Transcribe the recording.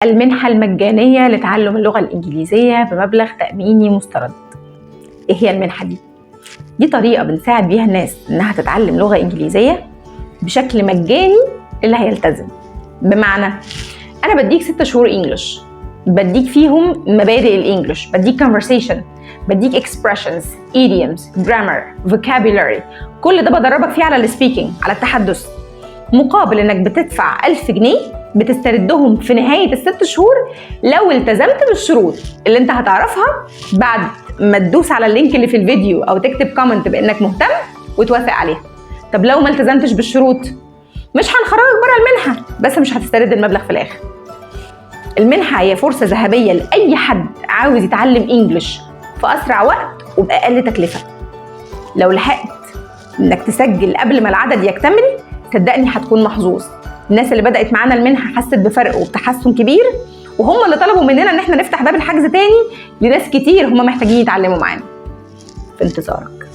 المنحة المجانية لتعلم اللغة الإنجليزية بمبلغ تأميني مسترد. إيه هي المنحة دي؟ دي طريقة بنساعد بيها الناس إنها تتعلم لغة إنجليزية بشكل مجاني اللي هيلتزم. بمعنى أنا بديك 6 شهور English، بديك فيهم مبادئ ال English، بديك conversation، بديك expressions، idioms، grammar، vocabulary، كل ده بدربك فيه على ال speaking، على التحدث، مقابل انك بتدفع 1000 جنيه بتستردهم في نهاية ال6 شهور لو التزمت بالشروط اللي انت هتعرفها بعد ما تدوس على ال link اللي في الفيديو او تكتب comment بانك مهتم وتوافق عليها. طب لو ما التزمتش بالشروط؟ مش هنخرجك بره المنحة، بس مش هتسترد المبلغ في الاخر. المنحة هي فرصة ذهبية لأي حد عاوز يتعلم English في أسرع وقت وبأقل تكلفة. لو لحقت إنك تسجل قبل ما العدد يكتمل، صدقني هتكون محظوظ. الناس اللي بدأت معانا المنحة حست بفرق وبتحسن كبير، وهم اللي طلبوا مننا ان احنا نفتح باب الحجز تاني لناس كتير هم محتاجين يتعلموا معانا. في انتظارك.